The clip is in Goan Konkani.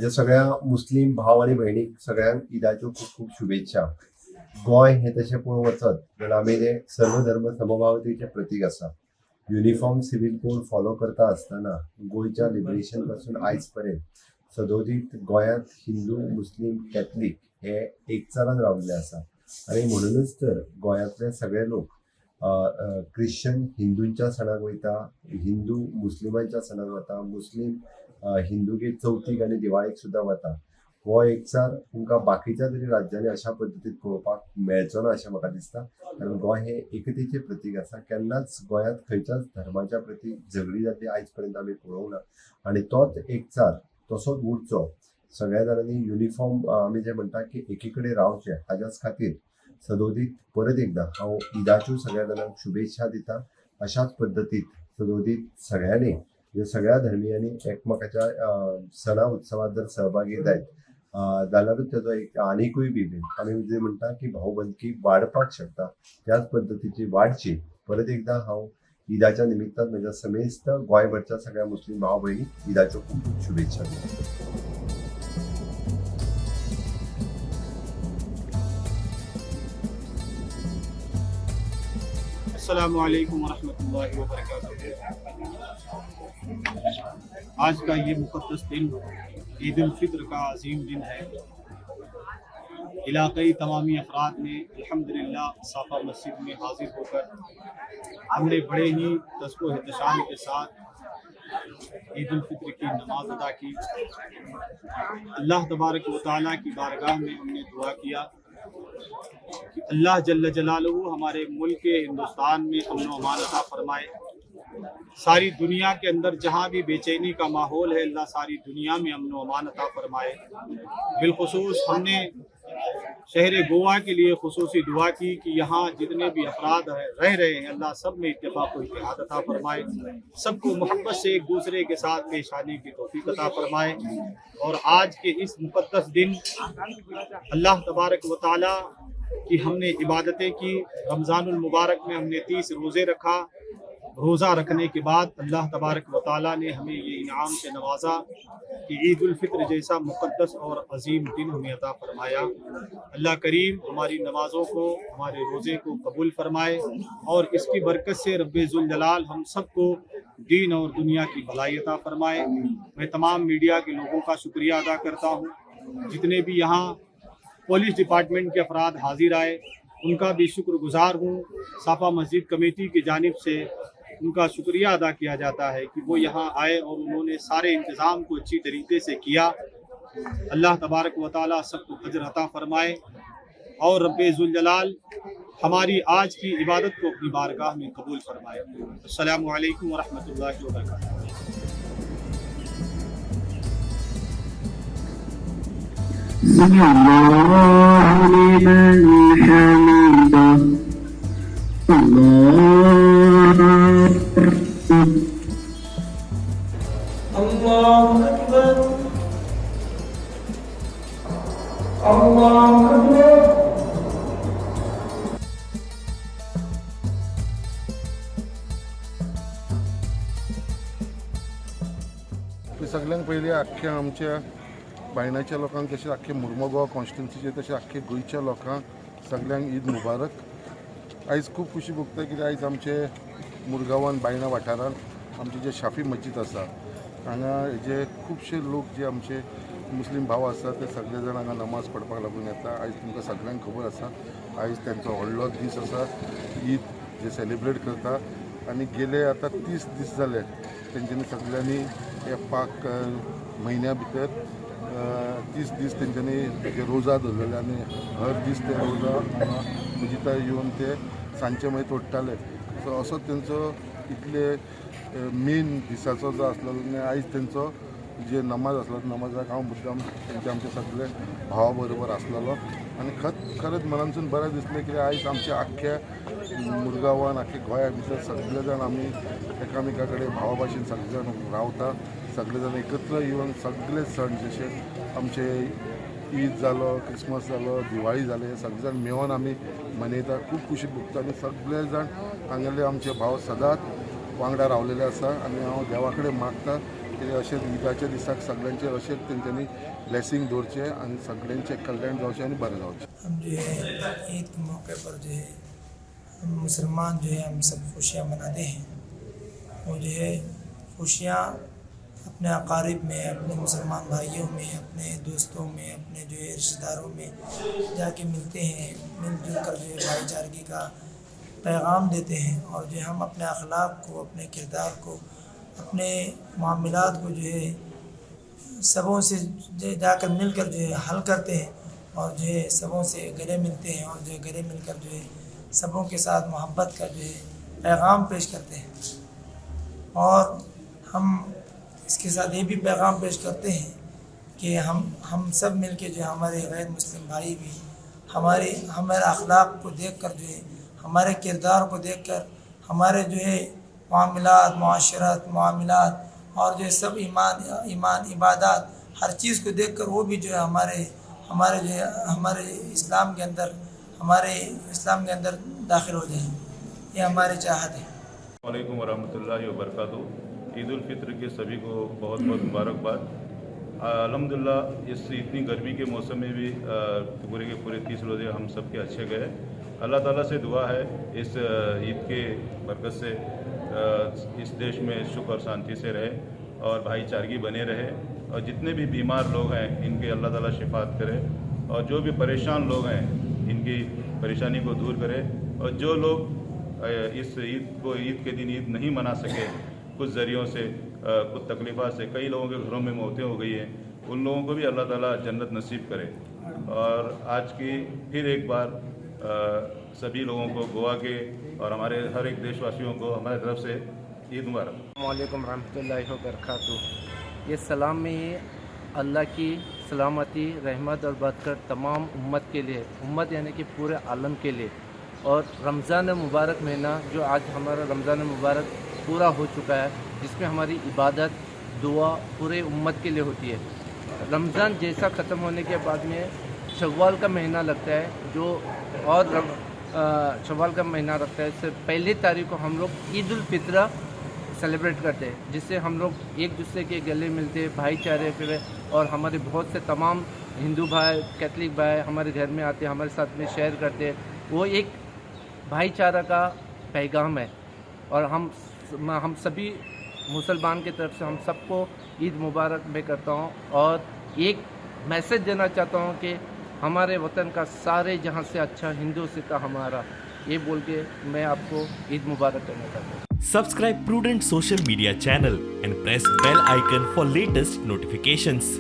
म्हज्या सगळ्या मुस्लीम भाव आनी भयणीक सगळ्यांक ईदाच्यो खूब खूब शुभेच्छा. गोंय हें तशें पळोवंक वचत जाल्यार आमी तें सर्वधर्म समभावतेचें प्रतीक आसा. युनिफॉर्म सिवील कोड फॉलो करता आसतना गोंयच्या लिबरेशन पासून आयज पर्यंत सदोदीत गोंयांत हिंदू, मुस्लीम, कॅथलीक हे एकचारान राविल्ले आसा आनी म्हणूनच तर गोंयांतले सगळे लोक क्रिश्चन हिंदूंच्या सणाक वयता, हिंदू मुस्लिमांच्या सणाक वता, मुस्लीम हिंदूगेर चवथीक आनी दिवाळेक सुद्दां वता. हो एकचार तुमकां बाकीच्या तरी राज्यांनी अशा पद्दतीन पळोवपाक मेळचो ना अशें म्हाका दिसता, कारण गोंय हें एकतेचें प्रतीक आसा. केन्नाच गोंयांत खंयच्याच धर्माच्या प्रती झगडी जाल्ली आयज पर्यंत आमी पळोवंक ना आनी तोच एकचार तसोच उरचो. सगळ्या जाणांनी युनिफॉर्म आमी जे म्हणटा की एकी कडेन रावचें, हाज्याच खातीर सदोदीत परत एकदां हांव ईदाच्यो सगळ्या जाणांक शुभेच्छा दिता. अशाच पद्दतीत सदोदीत सगळ्यांनी, म्हणजे सगळ्या धर्मियांनी एकमेकाच्या सणा उत्सवात जर सहभागी जायत जाल्यारूच तेजो एक आनिकूय बी आमी जे म्हणटा की भावबंदकी वाडपाक शकता, त्याच पद्दतीची वाडची. परत एकदां हांव ईदाच्या निमित्तान म्हज्या समेस्त गोंयभरच्या सगळ्या मुस्लीम भाव भयणीक ईदाच्यो खूब खूब शुभेच्छा दिता. अस्सलामु अलैकुम वरहमतुल्लाहि वबरकातुहू. आज का ये मुक़द्दस दिन ईद उल फित्र का अजीम दिन है. इलाकई तमामी अफराद ने अल्हम्दुलिल्लाह साफ़ा मस्जिद में हाजिर होकर हमने बड़े ही तस्को एहतशाम के साथ ईद उल फित्र की नमाज अदा की. अल्लाह तबारक व तआला की बारगाह में हमने दुआ किया कि अल्लाह जल्ल जलालहू हमारे मुल्क हिंदुस्तान में अमन व अमान अता फरमाए. सारी दुनिया के अंदर जहाँ भी बेचैनी का माहौल है, अल्लाह सारी दुनिया में अमन व अमान अता फरमाए. बिलखुसूस हमने शहर गोवा के लिए खुसूसी दुआ की कि यहाँ जितने भी अफराद रह रहे हैं, अल्लाह सब में इत्तेफाक व इत्तेहाद अता फरमाए, सबको मोहब्बत से एक दूसरे के साथ पेश आने की तौफीक अता फरमाए. और आज के इस मुक़द्दस दिन अल्लाह तबारक व तआला की हमने इबादतें की. रमज़ानुल मुबारक में हमने 30 रोज़े रखा. रोज़ा रखने के बाद अल्लाह तबारक व तआला ने हमें ये इनाम से नवाजा कि ईद उल फित्र जैसा मुक़द्दस और अजीम दिन हमें अता फरमाया. अल्लाह करीम हमारी नमाज़ों को, हमारे रोज़े को कबूल फरमाए और इसकी बरकत से रब्बे ज़ुल जलाल हम सबको दीन और दुनिया की भलाई अता फरमाए. मैं तमाम मीडिया के लोगों का शुक्रिया अदा करता हूँ. जितने भी यहाँ पुलिस डिपार्टमेंट के अफराद हाजिर आए, उनका भी शुक्रगुजार हूँ. साफा मस्जिद कमेटी की जानिब से उनका शुक्रिया अदा किया जाता है कि वो यहाँ आए और उन्होंने सारे इंतज़ाम को अच्छी तरीके से किया. अल्लाह तबारक व तआला सबको अजर अता फरमाए और रब्बे ज़ुल जलाल हमारी आज की इबादत को अपनी बारगाह में कबूल फरमाए. अस्सलामु अलैकुम व रहमतुल्लाहि व बरकातुहू. سمع الله لمن حمده. الله أكبر. الله أكبر، الله أكبر. सगळ्यांत पयलीं आख्ख्या आमच्या बायणाच्या लोकांक, तशेंच आख्खे मुर्मो गोवा कॉन्स्टिट्युन्सीचे, तशें आख्खे गोंयच्या लोकांक सगळ्यांक ईद मुबारक. आयज खूब खुशी भोगता कित्याक आयज आमचे मुरगांवान बायणा वाठारांत आमची जे शाफी मस्जीद आसा, हांगा जे खुबशे लोक जे आमचे मुस्लीम भाव आसा, ते सगळे जाण हांगा नमाज पडपाक लागून येता. आयज तुमकां सगळ्यांक खबर आसा, आयज तेंचो व्हडलो दीस आसा, ईद जे सेलिब्रेट करता. आनी गेले आतां 30 दीस जाले तेंच्यांनी सगळ्यांनी ह्या पाक म्हयन्या भितर 30 दीस तेंच्यांनी जे रोजा दवरलेले आनी हर दीस ते रोजा हांगा मस्जिदा येवन ते सांजचे मागीर तोडटाले. सो असो तेंचो इतले मेन दिसाचो जो आसलेलो आनी आयज तेंचो जे नमाज आसलो, नमाजाक हांव मुद्दाम तेंच्या आमच्या सगळे भावा बरोबर आसलेलो आनी खरेंच मनानसून बरें दिसलें कित्याक आयज आमच्या आख्ख्या मुरगांवान, आख्ख्या गोंया भितर सगळे जाण आमी एकामेका कडेन भावा भाशेन सगळे जाण रावता. सगळे जाण एकत्र येवन सगळे सण, जशे आमचे ईद जालो, क्रिसमस जालो, दिवाळी जाले, सगळे जाण मेळोन आमी मनयता. खूब खुशी भोगता आनी सगळे जाण हांगेले आमचे भाव सदांच वांगडा रावलेले आसा आनी हांव देवा कडेन मागता. कित्याक अशें ईदाच्या दिसाक सगळ्यांचे अशेंच तेंच्यांनी ब्लेसींग दवरचें आनी सगळ्यांचें कल्याण जावचें आनी बरें जावचें. हम जो है ईद के मौके पर जो है हम मुसलमान जो है हम सब खुशियाँ मनाते हैं और जो है खुशियाँ अपने अकारिब में, अपने मुसलमान भाइयों में, अपने दोस्तों में, अपने जो है रिश्तेदारों में जाके मिलते हैं. मिलजुल कर जो है भाईचारगी का पैगाम देते हैं और जो हम अपने अखलाक को, अपने किरदार को, अपने मामलात को जो है सबों से जाकर मिलकर जो है हल करते हैं और जो है सबों से गले मिलते हैं और जो है गले मिलकर जो है सबों के साथ मोहब्बत का जो है पैगाम पेश करते हैं. और हम इसके साथ ये भी पैगाम पेश करते हैं कि हम सब मिल के जो है हमारे गैर मुस्लिम भाई भी हमारे हमारे अखलाक को देख कर, जो है हमारे किरदार को देख कर, हमारे जो है मामलात, मुआशरत, मामलात और जो है सब ईमान ईमान इबादत, हर चीज़ को देख कर वो भी जो है हमारे हमारे जो है हमारे इस्लाम के अंदर दाखिल हो जाए. ये हमारी चाहत है. वालेकुम वरहमतुल्लाहि वबरकातुहू. ईद उल फित्र के सभी को बहुत बहुत मुबारकबाद. अल्हम्दुलिल्लाह, इस इतनी गर्मी के मौसम में भी पूरे के पूरे 30 रोज़े हम सब के अच्छे गए. अल्लाह ताला से दुआ है, इस ईद के बरकत से इस देश में सुख और शांति से रहे और भाईचारगी बने रहे और जितने भी बीमार लोग हैं, इनके अल्लाह ताला शिफात करे और जो भी परेशान लोग हैं, इनकी परेशानी को दूर करे और जो लोग इस ईद को, ईद के दिन ईद नहीं मना सके, कुछ ज़रियों से, कुछ तकलीफ़ा से, कई लोगों के घरों में मौतें हो गई हैं, उन लोगों को भी अल्लाह ताला जन्नत नसीब करे. और आज की फिर एक बार सभी लोगों को, गोवा के और हमारे हर एक देशवासियों को हमारे तरफ से ईद मुबारक. वालेकुम रहमतुल्लाहि व बरकातुहू. ये सलाम में ही अल्लाह की सलामती, रहमत और बरकत तमाम उम्मत के लिए, उम्मत यानी कि पूरे आलम के लिए. और रमज़ान मुबारक महीना, जो आज हमारा रमज़ान मुबारक पूरा हो चुका है, जिसमें हमारी इबादत, दुआ पूरे उम्मत के लिए होती है. रमज़ान जैसा ख़त्म होने के बाद में शव्वाल का महीना लगता है, जो और शव्वाल का महीना लगता है. इससे पहली तारीख को हम लोग ईद उल फित्र सेलिब्रेट करते हैं, जिससे हम लोग एक दूसरे के गले मिलते हैं, भाईचारे पे. और हमारे बहुत से तमाम हिंदू भाई, कैथलिक भाई हमारे घर में आते हैं, हमारे साथ में शेयर करते हैं. वो एक भाईचारा का पैगाम है और हम सभी मुसलमान की तरफ से हम सबको ईद मुबारक मैं करता हूँ और एक मैसेज देना चाहता हूँ कि हमारे वतन का सारे जहाँ से अच्छा हिंदुस्तान हमारा, ये बोल के मैं आपको ईद मुबारक करना चाहता हूँ. Subscribe Prudent Social Media channel and press bell icon for latest notifications.